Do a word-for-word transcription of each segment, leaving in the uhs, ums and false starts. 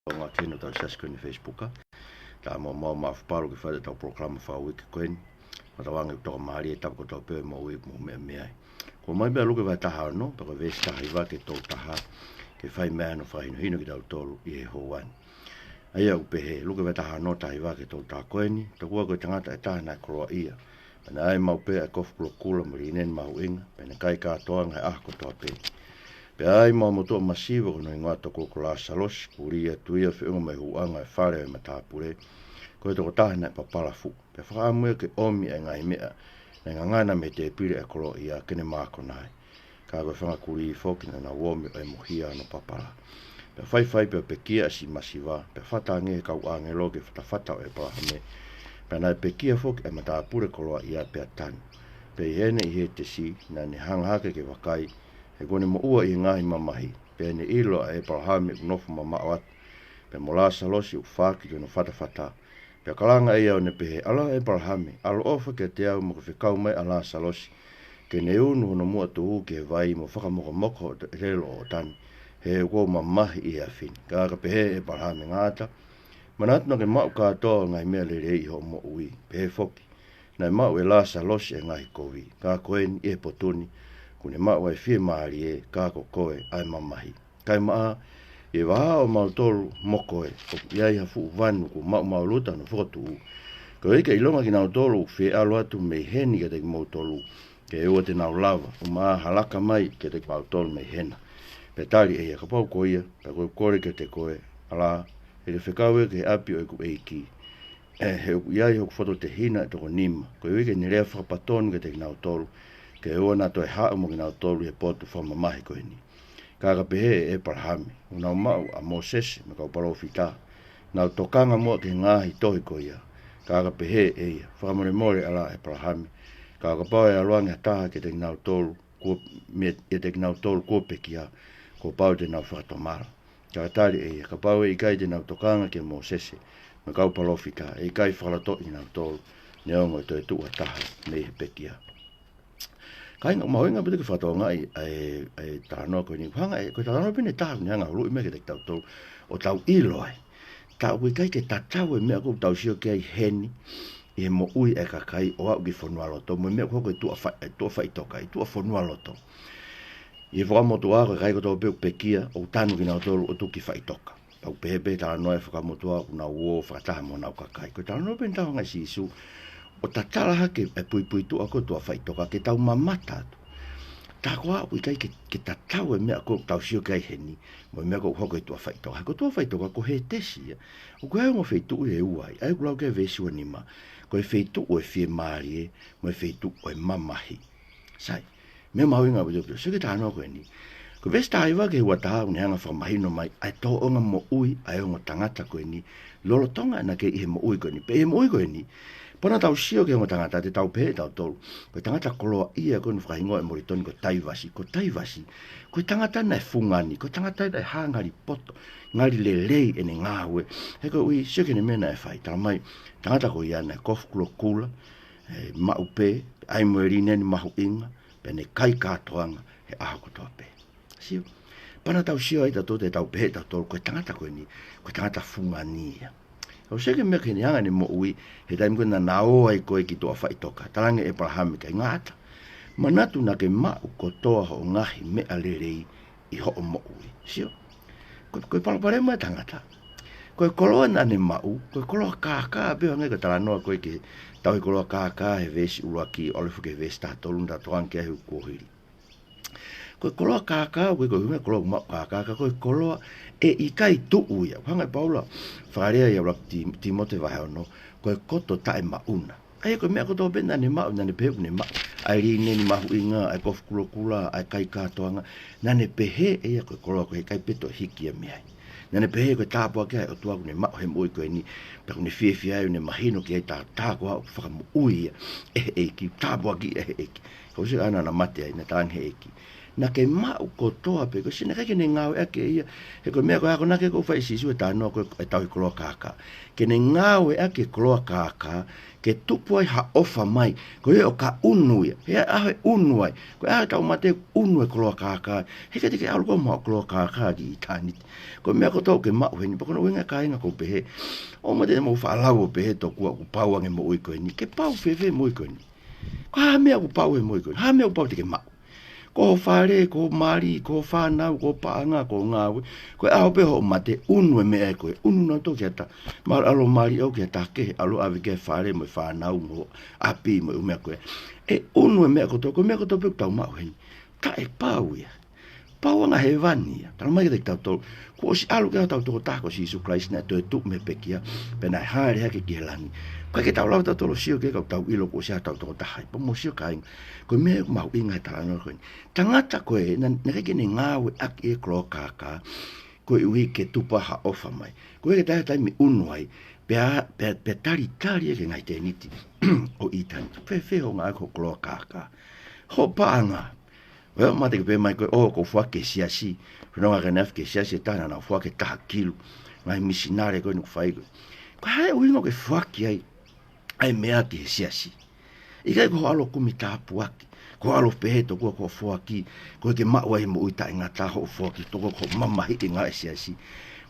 Tonga ki heni ʻo tau siasi ko eni Facebook. Tau mo mo ma fapalu ke fai ʻetau polokalama fakauike ko eni. Fakatauange ʻoku toka mālie e tapu kotoa pē ʻo e moʻui ʻoku mou meʻa mei ai. Ko mai pē ʻa Luke vahe taha ono, pea ko e veesi taha hiva ki he tolu taha, ke fai mei ai hono fakahinohino kitautolu ʻi he houa ni. ʻA ia ʻoku pehē, Luke vahe taha ono, taha hiva ki he tolu taha ko eni, tokua ko e tangata ʻe taha naʻe koloaʻia. Pea naʻe ʻai maʻu pē ʻa e kofu kulokula mo e lineni mahuʻinga, pea ne kai kātoanga he ʻaho kotoa pē. Pea ʻai maʻu motuʻa masiva ko hono hingoa tokua ko Lāsalosi, kuo lī atu ia feʻunga mo e hūʻanga ʻo e fale ʻo e matāpule, ko e tokotaha naʻe papala fuʻu. Pea fakaʻamu ia ke ʻomi ʻa e ngaahi meʻa naʻe ngangana mei he tēpile ʻa e koloaʻia ke ne mākona ai. Ka ko e fanga kulī foki naʻa nau ō mai ʻo ʻemohia hono papala. Pea faifai pea pekia ʻa e siʻi masiva, pea fata ange ʻe he kau ʻāngelo ki he fatafata ʻo ʻĒpalahame. Pea naʻe pekia foki ʻa e matāpule koloaʻia pea tanu. Pea ʻi heʻene ʻi Hētesi, naʻa ne hanga hake ke vakai, he kuo ne moʻua ʻi he ngaahi mamahi. Pea ne ʻilo ʻa ʻĒpalahame ʻoku nofo mamaʻo atu. Pea mo Lāsalosi ʻoku faaki ki hono fatafata. Pea kalanga ʻe ia ʻo ne pehē, ʻAlā ʻĒpalahame, ʻaloʻofa kiate au mo ke fekau mai ʻa Lāsalosi, ke ne unu hono muʻa tuʻu ki he vai mo fakamokomoko hoʻo ʻelelo ʻo tanu, he ʻoku ou mamahi ʻi he afi ni. Ka ka pehē ʻe ʻĒpalahame, Ngata, manatu naʻa ke maʻu kātoa ʻo e ngaahi meʻa lelei ʻi hoʻo moʻui, pehē foki, naʻe maʻu ʻe Lāsalosi ʻa e ngaahi kovi, ka ko eni ʻi he potu ni, kuo ne maʻu ʻa e fiemālie, ka ko koe ʻa e mamahi. Kae maʻa, ʻi he vahaʻa ʻo mautolu mo koe, ʻoku ʻi ai ha fuʻu vanu kuo maʻumaʻuluta hono fokotuʻu. Koeʻuhi ke ʻilonga kinautolu ʻoku fie ʻalu atu mei heni kiate kimoutolu, ke ʻoua te nau lava, ʻumaʻā ha laka mai kiate kimautolu mei hena. Pea tali ʻe ia, Kapau ko ia, pea ko e kole kiate koe, ʻalā, ʻe ke fekau ia ki he ʻapi ʻo ʻeku ʻeiki. ʻE, he ʻoku ʻi ai hoku fototehina ʻe toko nima, koeʻuhi ke ne lea fakapatonu kiate kinautolu, ke ʻoua naʻa toe haʻu mo kinautolu ʻi he potu fakamamahi ko eni. Ka ka pehē ʻe ʻĒpalahame, ʻoku nau maʻu ʻa Mōsese mo e kau palōfita, nau tokanga muʻa ki he ngaahi tohi ko ia. Ka ka pehē ʻe ia, Fakamolemole ʻalā ʻĒpalahame, ka kapau ʻe ʻalu ange ha taha kiate kinautolu, kuo, mei, ʻiate kinautolu kuo pekia, kuo pau te nau fakatomala. Ka ka tali ʻe ia, Kapau ʻe ʻikai te nau tokanga kia Mōsese mo e kau palōfita, ʻe ʻikai fakalotoʻi kinautolu, neongo ʻe toe tuʻu ha taha mei he pekia. Kāinga, ʻoku mahuʻinga pē ke fakatokangaʻi ʻa e, ʻa e talanoa ko eni. Hanga ʻe, ko e talanoa pē ʻe taha ʻoku ne hanga ʻo ʻuluʻi mai kiate kitautolu ʻo tau ʻilo ai. Tā ʻoku ʻikai ke tatau e meʻa ʻoku tau sio ki ai heni ʻi he moʻui ʻa e kakai ʻo aʻu ki fonualoto, mo e meʻa ʻoku hoko ʻi tuʻa fa-, ʻi tuʻa faʻitoka, ʻi tuʻa fonualoto. ʻI he Fuakava Motuʻa, ko e kakai kotoa pē ʻoku pekia, ʻoku tanu kinautolu ʻo tuku ki faʻitoka. Pea ʻoku pehē pē talanoa ʻa e Fuakava Motuʻa, ʻoku nau ō fakataha mo honau kakai. Ko e talanoa pē ʻe taha ʻa Sīsū, ʻo tatala hake e puipuituʻa ko ē ʻi tuʻa faʻitoka ke tau mamata atu. Tā ko ā ʻoku ʻikai ke, ke tatau e meʻa ʻoku tau sio ki ai heni, mo e meʻa ʻoku hoko ʻi tuʻa faʻitoka. Ko tuʻa faʻitoka ko Hētesi ia. ʻOku ʻi ai e ongo feituʻu ʻe ua ai, ʻa ia ʻoku lau ki ai e veesi ua nima. Ko e feituʻu ʻo e fiemālie, mo e feituʻu ʻo e mamahi. Sai, meʻa mahuʻinga ʻaupito. Sio ki he talanoa ko eni. Ko e veesi taha hiva ki he ua taha ʻoku ne hanga ʻo fakamahino mai ʻa e tōʻonga moʻui ʻa e ongo tangata ko eni, lolotonga naʻa ne kei ʻi he moʻui ko eni. Pea ʻi he moʻui ko eni, pea naʻa tau sio ki he ongo tangata, te tau pehē ʻe tautolu, ko e tangata koloaʻia ko eni naʻe fakahingoa ʻe Molitoni ko Taivasi. Ko Taivasi, ko e tangata naʻe fungani, ko e tangata naʻe hā ngali poto, ngali lelei ʻene ngāue. He koeʻuhi, sio ki heʻene meʻa naʻe fai. Talamai, tangata ko ia naʻe kofu kulokula, ʻe maʻu pē, ʻai mo e lineni mahuʻinga, pea ne kai kātoanga he ʻaho kotoa pē. Sio. Pea naʻa tau sio ai tautolu, te tau pehē ʻe tautolu, ko e tangata ko eni, ko e tangata fungani ia. ʻOku sio ki he meʻa ko eni, hanga ʻene moʻui, he taimi ko ē naʻa na ō ai ko ē ki tuʻa faʻitoka. Talaange ʻe ʻĒpalahame, ʻikai ngata. Manatu naʻa ke maʻu kotoa hoʻo ngaahi meʻa lelei ʻi hoʻo moʻui. Sio. Ko, ko e palopalema ʻa e tangata. Ko e koloa naʻa ne maʻu, ko e koloa kākā pē, hangē ko e talanoa ko ē ki he tauhi koloa kākā he veesi ʻuluaki, ʻo aʻu foki ki he veesi taha tolu, naʻa tau tokanga ki ai he uike kuo hili. Ko e koloa kākā, ko e, ko e ʻuhinga e koloa ʻoku maʻu kākā, ka ko e koloa ʻe ʻikai tuʻu ia. Hanga ʻe Paula ʻo fakalea ia ʻi he ʻuluaki Ti-, Tīmote vahe ono, ko e koto taʻemaʻuna. ʻA ia ko e meʻa kotoa pē naʻa ne maʻu, naʻa ne pehē ʻoku ne maʻu. ʻA e lineni mahuʻinga, ʻa e kofu kulokula, ʻa e kai kātoanga. Naʻa ne pehē ʻe ia ko e koloa ko ē ʻe ʻikai pē toe hiki ia mei ai. Naʻa ne pehē ko e tāpuaki ia ʻa e ʻOtua ʻoku ne maʻu he moʻui ko eni. Pea ʻoku ne fiefia ai ʻo ne mahino ki ai tā, tā ko ā ʻoku fakamoʻui ia ʻe he ʻEiki, tāpuaki ʻe he ʻEiki. Ka ʻosi ʻana naʻa mate ai, naʻe talaange ʻe he ʻEiki, Naʻa ke maʻu kotoa pē, ko e sio naʻe ʻikai ke ne ngāueʻaki ia. He ko e meʻa ko ē ʻa ia naʻe ʻikai ke ʻofa ʻe Sīsū e talanoa ko ē ʻetau ʻi he koloa kākā. Ke ne ngāueʻaki e koloa kākā, ke tupu ai ha ʻofa mai. Ko ia ʻoku ʻunu ia. He ʻaho ʻe ʻunu ai. Ko e ʻaho ʻetau mate ʻunu e koloa kākā. He ʻikai te ke ʻalu koe mo e koloa kākā ki ʻitāniti. Ko e meʻa kotoa ʻoku ke maʻu heni. Pea ko hono ʻuhinga kāinga ʻoku ou pehē, ʻoua te mou faʻa lau ʻo pehē tokua kuo pau ange e moʻui ko eni. Ke pau fēfē e moʻui ko eni? Ko e hā e meʻa ʻoku pau he moʻui ko eni? Hā e meʻa ʻoku pau te ke maʻu? Ko hoʻo fale, ko hoʻo mali, ko hoʻo fānau, ko hoʻo paʻanga, ko hoʻo ngāue. Ko e ʻaho pē hoʻo mate, ʻunu e meʻa ko ē, ʻunu nautolu ki ha taha. Mahalo ʻalu ʻo mali ʻo ki ha taha kehe, ʻalu ʻo ʻave ki ai e fale mo e fānau mo e ʻapi mo e ʻū meʻa ko ē. ʻE ʻunu e meʻa kotoa, ko e meʻa kotoa pē ʻoku tau maʻu heni. Taʻepau ia. Pau ange ʻa hēvani ia. Talamai kiate kitautolu, kuo ʻosi ʻalu ki ai hotau tokotaha ko Sīsū Kalaisi naʻe toetuʻu mei he pekia, pea naʻe hāʻele hake ki he langi. ʻIkai ke tau lava tautolu ʻo sio ki ai ka tau ʻilo kuo ʻosi ʻi ai hotau tokotaha ia. Pea mou sio kāinga, ko e meʻa ʻoku mahuʻinga he talanoa ko eni. Tangata ko ē, naʻe, naʻe ʻikai ke ne ngāueʻaki e koloa kākā, koeʻuhi ke tupu ai ha ʻofa mai. Ko e ke taimi ʻunu ai, pea, pea, pea talitali ia ki he ngaahi tēniti ʻo ʻitāniti. Fēfē hoʻo ngāueʻaki hoʻo koloa kākā? Hoʻo paʻanga. ʻOua, mate ke pehē mai ko ē, ʻo, ʻoku ou foaki ki he siasi. Fononga ke ne afe ki he siasi ʻe taha naʻa nau foaki e taha kilu. Ngaahi misinale ko ē naʻa nau fai ko ē. Ko e hā e ʻuhinga ʻoku ke foaki ai ʻa e meʻa ki he siasi? ʻIkai ko hoʻo ʻalu ʻo kumi tāpuaki. Ko hoʻo ʻalu ʻo pehē tokua ko hoʻo foaki, ko e ke maʻu ai e moʻui taʻengata hoʻo foaki, tokua ko hoʻo mamahiʻi e ngāue ʻa e siasi.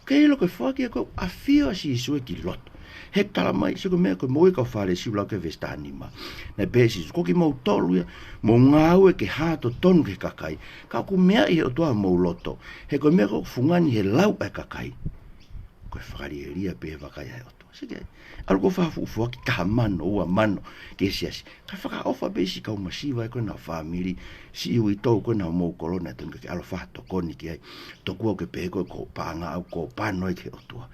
Ke ʻilo ko e foaki ia ko e ʻafio ʻa Sīsū ia ki loto. He talamai, sio ko e meʻa ko e moʻui ʻa e kau Fālesi, lau ki he veesi taha nima. Naʻe pehē ʻe Sīsū, ko kimoutolu ia, mou ngāue ke hā totonu ki he kakai. Ka ʻoku meaʻi ʻe he ʻOtua homou loto. He ko e meʻa ʻoku fungani he lau ʻa e kakai, ko e fakalielia pē he vakai ʻa e ʻOtua. Sio ki ai. ʻAlu koe ʻo fai ha fuʻu foaki taha mano, ua mano, ki he siasi. Kae fakaʻofa pē siʻi kau masiva ko ē ʻi honau fāmili, siʻi uitou ko ē ʻi homou kolo naʻe tonu ke ke ʻalu ʻo fai ha tokoni ki ai. Tokua ʻoku ke pehē ko e, ko e paʻanga ʻoku ou pano ai ki he ʻOtua.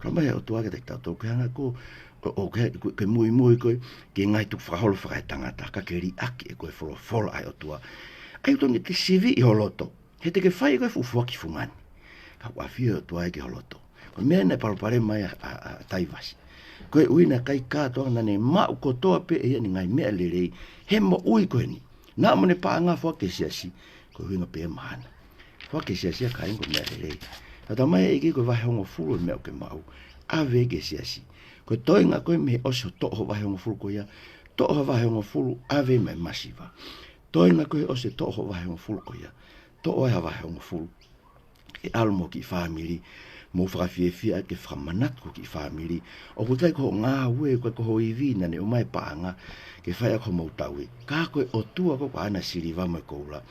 Talamai ʻe he ʻOtua kiate kitautolu, ke hanga koe ʻo, ʻo, ke, ke, ke muimui koe ki he ngaahi tukufakaholo fakaetangata, ka ke liʻaki ʻe koe e folofola ʻa e ʻOtua. ʻA ia ʻoku tonu ke te siviʻi ho loto. He te ke fai ʻe koe e fuʻu foaki fungani. Ka ʻoku ʻafio e ʻOtua ia ki ho loto. Ko e meʻa naʻe palopalema ai ʻa, ʻa, ʻa Taivasi. Koeʻuhi naʻe ʻikai kātoanga, naʻa ne maʻu kotoa pē ʻe ia ʻene ngaahi meʻa lelei he moʻui ko eni. Naʻa mo ʻene paʻanga foaki ki he siasi, ko e ʻuhinga pē ia mahalo. Foaki ki he siasi ʻa kāinga ko e meʻa lelei. Ka talamai ʻe he ʻEiki ko e vahe hongofulu e meʻa ʻoku ke maʻu, ʻave ki he siasi. Ko e toenga ko ē mei he ʻosi ʻo toʻo ho vahe hongofulu ko ia, toʻo ho vahe hongofulu, ʻave maʻa e masiva. Toenga ko ē ʻosi e toʻo ho vahe hongofulu ko ia, toʻo ai ha vahe hongofulu ke ʻalu mo ho kiʻi fāmili, mou fakafiefia ai, ke fakamanatu ki ho kiʻi fāmili. ʻOku ʻikai ko hoʻo ngāue, ʻoku ʻikai ko ho ivi naʻa ne ʻomai e paʻanga ke fai ʻaki hoʻomou tauhi. Ka ko e ʻOtua ko ē ʻoku ʻaʻana e siliva mo e koula.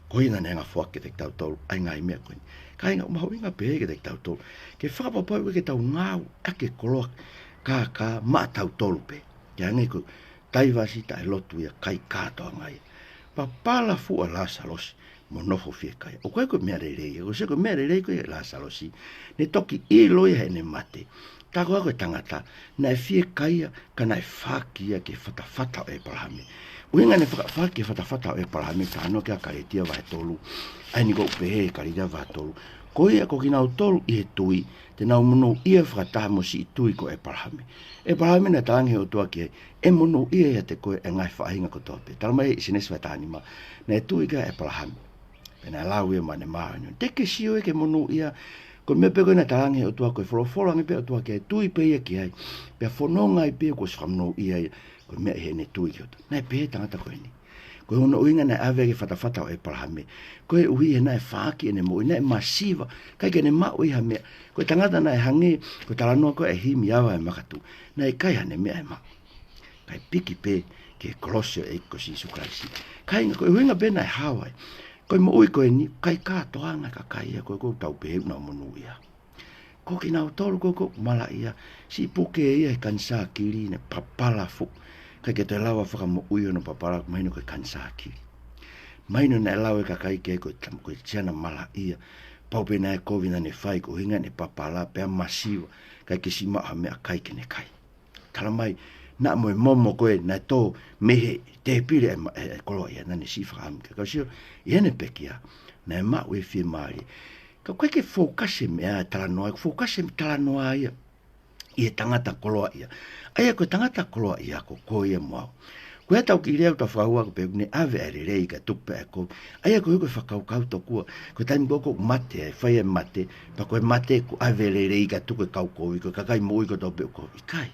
Ko ia naʻa ne hanga ʻo foaki kiate kitautolu ʻa e ngaahi meʻa ko eni. Kāinga, ʻoku mahuʻinga pē kiate kitautolu ke fakapapauʻi ʻoku ʻikai ke tau ngāueʻaki e koloa kākā maʻatautolu pē. Ke hangē ko Taivasi taʻelotu ia, kai kātoanga ia. Papala fuʻu ʻa Lāsalosi mo nofo fiekaia. ʻOku ʻikai ko e meʻa lelei ia, ko e sio ko e meʻa lelei ko ē ʻa Lāsalosi, ne toki ʻilo ia heʻene mate. Tā ko ā ko e tangata naʻe fiekaia, ka naʻe faaki ia ki he fatafata ʻo ʻĒpalahame. ʻUhinga naʻe faka-, faaki ki he fatafata ʻo ʻĒpalahame, talanoa ki ai ʻa Kalētia vahe tolu. ʻA eni ʻoku pehē ʻe Kalētia vahe tolu, ko ia ko kinautolu ʻi he tui, te nau monūʻia fakataha mo siʻi tui ko ʻĒpalahame. ʻĒpalahame naʻe talaange ʻe he ʻOtua ki ai, ʻe monūʻia ʻiate koe ʻa e ngaahi faʻahinga kotoa pē. Talamai ʻe Sēnesi vahe taha nima, naʻe tui ki ai ʻa ʻĒpalahame. Pea naʻe lau ia maʻa ʻene māʻoniʻoni. Te ke sio ia ke monūʻia, ko e meʻa pē ko ē naʻe talaange ʻe he ʻOtua, ko e folofola ange pē ʻa e ʻOtua ki ai, tui pē ia ki ai. Pea fononga ai pē kuo ʻosi fakamonūʻia ia, ko e meʻa ʻi heʻene tui ki he ʻOtua. Naʻe pehē e tangata ko eni. Ko hono ʻuhinga naʻe ʻave ki he fatafata ʻo ʻĒpalahame, koeʻuhi he naʻe faaki ʻene moʻui, naʻe masiva, ʻikai ke ne maʻu ia ha meʻa. Ko e tangata naʻe hangē ko e talanoa ko ē ʻa e himi ava e makatuʻu, naʻe ʻikai haʻane meʻa ʻe maʻu. Kae piki pē ki he kolosi ʻo e ʻEiki ko Sīsū Kalaisi. Kāinga, ko e ʻuhinga pē naʻe hao ai. Ko e moʻui ko eni, kai kātoanga e kakai ia ko ē ʻoku tau pehē ʻoku nau monūʻia. Ko kinautolu ko ē ʻoku malaʻia, siʻi puke ia he kanisā kili, naʻe papala fuʻu. ʻIkai ke toe lava fakamoʻui hono papala, mahino ko e kanisā kili. Mahino naʻe lau ʻe he kakai ki ai ko e tam-, ko e siana malaʻia. Pau pē naʻe kovi naʻa ne fai, ko e ʻuhinga naʻe papala pea masiva, ʻikai ke siʻi maʻu ha meʻakai ke ne kai. Talamai, naʻa mo e momo ko ē naʻe tō mei he tēpile ʻa e ma-, ʻa e, ʻa e koloaʻia, naʻa ne siʻi fakaʻamu ki ai. Ka ʻoku sio, ʻi heʻene pekia, naʻe maʻu e fiemālie. Ka ʻoku ʻikai ke fokasi e meʻa ʻa e talanoa, ʻoku fokasi e talanoa ia ʻi he tangata koloaʻia. ʻA ia ko e tangata koloaʻia ko koe ia mo au. Ko e tau kiʻi lea ʻoku tau fakahua ko e pehē ʻoku ne ʻave ʻa e lelei kae tuku pē ʻa e kovi. ʻA ia ko e, ko e fakakaukau tokua, ko e taimi ko ē ʻoku mate ai, fai e mate, pea ko e mate ʻoku ʻave lelei kae tuku e kau kovi, ko e kakai moʻui kotoa pē ʻoku kovi. ʻIkai.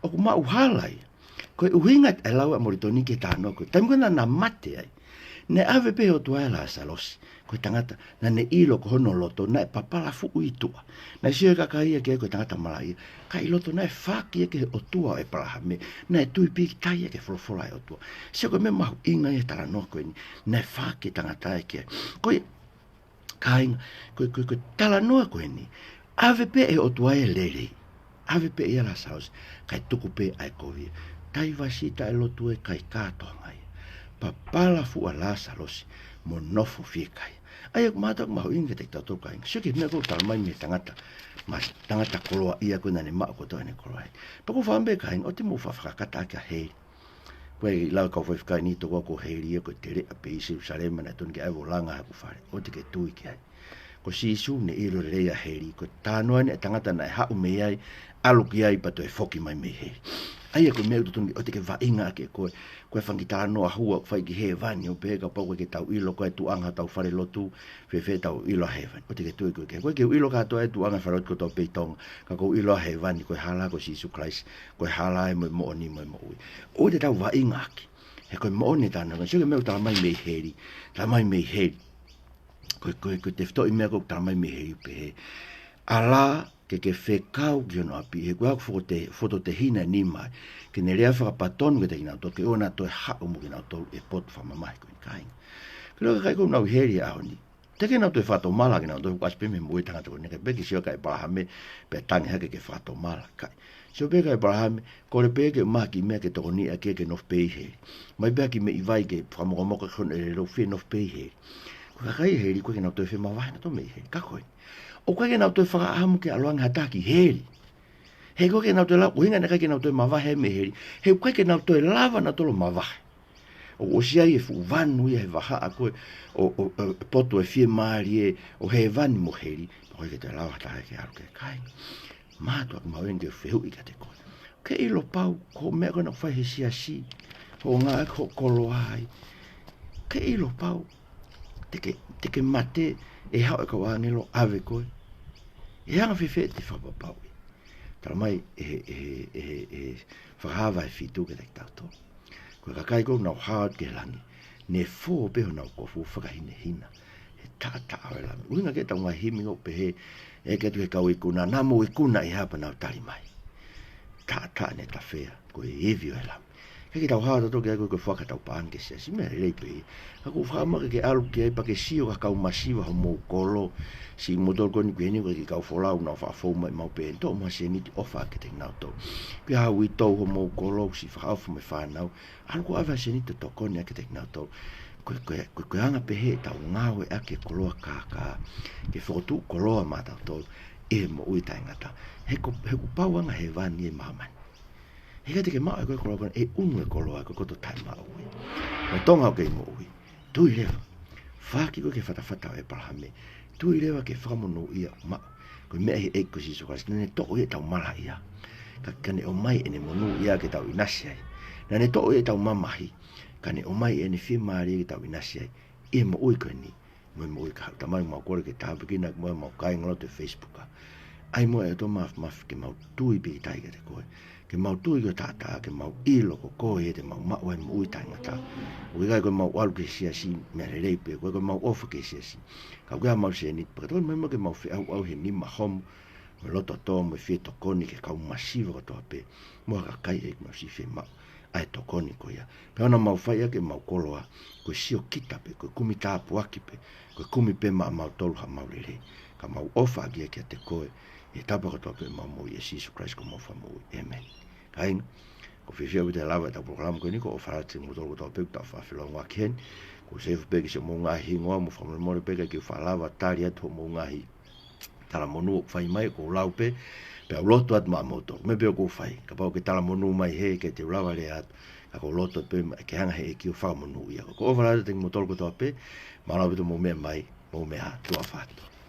ʻOku maʻu hala ia. Ko e ʻuhinga e lau ʻa Molitoni ki he talanoa ko ē, taimi ko ē naʻa na mate ai, naʻe ʻave pē ʻe he ʻOtua ʻa Lāsalosi, ko e tangata naʻa ne ʻilo ko hono loto naʻe papala fuʻu ʻi tuʻa. Naʻe sio e kakai ia ki ai ko e tangata malaʻia, ka ʻi loto naʻe faaki ia ki he ʻOtua ʻo ʻEpalahame, naʻe tui pīkitai ia ki he folofola ʻa e ʻOtua. Sio ko e meʻa mahuʻinga ia he talanoa ko eni, naʻe faaki e tangata ia ki ai. Ko ia, kāinga, ko e, ko e, ko e talanoa ko eni, ʻave pē ʻe he ʻOtua e lelei, ʻave pē ʻe ia ʻa Lāsalosi, kae tuku pē ʻa e kovi. Taivasi taʻelotu e kai kātoanga ia. Papala fuʻu ʻa Lāsalosi mo nofo fiekaia. ʻA ia ʻoku mātuʻaki mahuʻinga kiate kitautolu kāinga. Sio ki he meʻa ko ē ʻoku talamai mei he tangata, ma, tangata koloaʻia ko ē naʻa ne maʻu kotoa ʻene koloa. Pea ʻoku ou fakaʻamu pē kāinga, ʻoua te mou fakafakatata ʻaki ʻa heli. Ko e lau ʻa e kau faifekau ni tokua ko heli ia ko e teleʻa pē ʻi Selusalema naʻe tonu ke ʻave ʻo langa ʻa hoku fale. ʻOua te ke tui ki ai. Ko Sīsū naʻe ʻilo lelei ʻa heli. Ko e talanoa eni ʻa e tangata naʻe haʻu mei ai, ʻalu ki ai pea toe foki mai mei heli. ʻA ia ko e meʻa ʻoku totonu ke, ʻoua te ke vaʻinga ʻaki ʻe koe, ko e fanga kiʻi talanoa hua ʻoku fai ki hēvani ʻo pehē kapau ʻoku ʻikai ke tau ʻilo ko e tuʻunga hotau fale lotu, fēfē ʻetau ʻilo ʻa hēvani. ʻOua te ke tui koe ki ai. ʻOku ʻikai ke u ʻilo kātoa e tuʻunga fale lotu kotoa pē ʻi Tonga, ka ʻoku ou ʻilo ʻa hēvani ko e hala ko Sīsū Kalaisi, ko e hala ia mo e moʻoni mo e moʻui. ʻOua te tau vaʻinga ʻaki. He ko e moʻoni e talanoa. Sio ki he meʻa ʻoku talamai mei heli. Talamai mei heli. Ko e, ko e, ko e tefitoʻi meʻa ko ē ʻoku talamai mei heli ʻoku pehē, ala ke ke fekau ki hono ʻapi, he ko e ʻaku fokote-, fototehina ʻe nima ia, ke ne lea fakapatonu kiate kinautolu, ke ʻoua naʻa toe haʻu mo kinautolu ʻi he potu fakamamahi ko eni, kāinga. Ko e lau ʻa e kakai ko ē ʻoku nau ʻi heli he ʻaho ni, teʻeki ke nau toe fakatomala kinautolu, ʻoku ʻasi pē mei he moʻui ʻa e tangata ko eni, ʻikai pē ke sio kia ʻEpalahame pea tangi hake ke fakatomala, ʻikai. Sio pē kia ʻEpalahame, kole pē ke ʻomai ha kiʻi meʻa ke tokoniʻi ʻaki ia ke nofo pē ʻi heli. ʻOmai pē ha kiʻi meʻi vai ke fakamokomoka ki hono ʻelelo, fie nofo pē ʻi heli. Ko e kakai heli, ʻoku ʻikai ke nau toe femavahe nautolu mei heli. Ka ko eni, ʻoku ʻikai ke nau toe fakaʻamu ke ʻalu ange ha taha ki heli. He ʻoku ʻikai ke nau toe lava, ʻuhinga naʻe ʻikai ke nau toe mavahe mei heli, he ʻoku ʻikai ke nau toe lava nautolu ʻo mavahe. ʻOku ʻosi ʻi ai e fuʻu vanu ia he vahaʻa ko ē ʻo, ʻo, ʻo, ʻo e potu ʻo e fiemālie ʻo hēvani mo heli, pea ʻoku ʻikai ke toe lava ha taha ke ʻalu ki ai, kāinga. Mātuʻaki mahuʻinga ke fehuʻi kiate koe. Ke ʻilo pau, ko e meʻa ko ē naʻa ku fai he siasi, hoʻo ngāueʻaki hoʻo koloa ai. Ke ʻilo pau, te ke, te ke mate, ʻe haʻu e kau ʻāngelo ʻo ʻave koe. ʻE anga fēfē ʻete fakapapauʻi? Talamai ʻe he, ʻe he, ʻe he, ʻe he Fakahā vahe fitu kiate kitautolu, ko e kakai ko ē ʻoku nau hao atu ki he langi, ne fō pē honau kofu ʻo fakahinehina he taʻataʻa ʻo e Lami. ʻUhinga ki heʻetau ngaahi himi ʻoku pehē, ʻeke atu ki he kau ikuna, naʻa mou ikuna ʻi he hā pea nau tali mai, taʻataʻa ne tafea, ko e ivi ʻo e Lami. ʻIkai ke tau hao tautolu ki ai ko e, ko e fuaka ʻetau paʻanga ki he siasi, meʻa lelei pē ia. Ka ʻoku ou fakaʻamu ke ke ʻalu ki ai pea ke sio ki ha kau masiva homou kolo, siʻi moutolu ko eni ʻoku ʻi heni ko e kiʻi kau folau naʻa nau faʻa fou mai maʻu pē, toʻo muʻa ha sēniti ʻofa kiate kinautolu. Ko e hā, uitou homou kolo, siʻi fakaʻofa mo e fānau, ʻalu ʻo ʻave ha sēniti ʻo tokoni ʻaki kiate kinautolu. Ko e, ko e, ko e, ko e anga pehē ʻetau ngāueʻaki e koloa kākā ke fokotuʻu koloa maʻatautolu ʻi he moʻui taʻengata. He ko, he kuo pau ange ʻa hēvani ʻi māmani. He ʻikai te ke maʻu ʻe koe e koloa ko eni, ʻe ʻunu e koloa ko ē kotoa taʻemaʻu ia. Ko Tonga ʻoku kei moʻui, tui leva. Faaki koe ki he fatafata ʻo ʻEpalahame. Tui leva ki he fakamonūʻia ʻoku maʻu ko e meʻa ʻi he ʻEiki ko Sīsū Kalaisi. Naʻa ne toʻo ia ʻetau malaʻia, ka, ka ne ʻomai ʻene monūʻia ke tau ʻinasi ai. Naʻa ne toʻo ia ʻetau mamahi, ka ne ʻomai ʻene fiemālie ke tau ʻinasi ai ʻi he moʻui ko eni mo e moʻui kahaʻu. Tamai, mau kole ke tāpuekina kimautolu mo e kau kāingalotu he Facebook. ʻAi muʻa e ʻOtua Māfimafi ke mau tui pīkitai kiate koe, ke mau tui ki hoʻo taʻataʻa, ke mau ʻilo ko koe ia te mau maʻu ai e moʻui taʻengata. ʻOku ʻikai ko ʻemau ʻalu ki he siasi meʻa lelei pē, ʻoku ʻikai ko ʻemau ʻofa ki he siasi, ka ʻoku ʻi ai haʻamau sēniti, pea ke tokoni mai muʻa ke mau feʻauʻauhi he nima homo, mo e loto tō, mo e fie tokoni ki he kau masiva kotoa pē, mo ha kakai ʻe ʻikai ke nau siʻi fiemaʻu ʻa e tokoni ko ia. Pea ʻoua naʻa mau fai ʻaki ʻemau koloa ko e siokita pē, ko e kumi tāpuaki pē, ko e kumi pē maʻamautolu haʻamau lelei. Ka mau ʻofa ʻaki ia kiate koe ʻi he tapa kotoa pē ʻemau moʻui, ʻia Sīsū Kalaisi ko homau Fakamoʻui. ʻĒmeni. Kāinga, ʻoku ou fiefia ʻaupito he lava ʻetau polokalama ko eni, ʻoku ou ʻofa atu kiate kimoutolu kotoa pē ʻoku tau faʻa felōngoaki heni. ʻOku ou saiʻia pē ki siʻomou ngaahi hingoa, mo fakamolemole pē ʻikai ke u faʻa lava tali atu hoʻomou ngaahi talamonū ʻoku fai mai, ʻoku ou lau pē, pea u lotu atu maʻamoutolu. Meʻa pē ʻoku ou fai, kapau ʻoku ke talamonū mai hē, ʻikai te u lava lea atu, ka ʻoku ou lotu atu pē, ke hanga ʻe he ʻEiki ʻo fakamonūʻia. ʻOku ou ʻofa lahi atu kiate kimoutolu kotoa pē, mālō ʻaupito hoʻomou meʻa mai, mou meʻa ā, tuʻa ʻofa atu.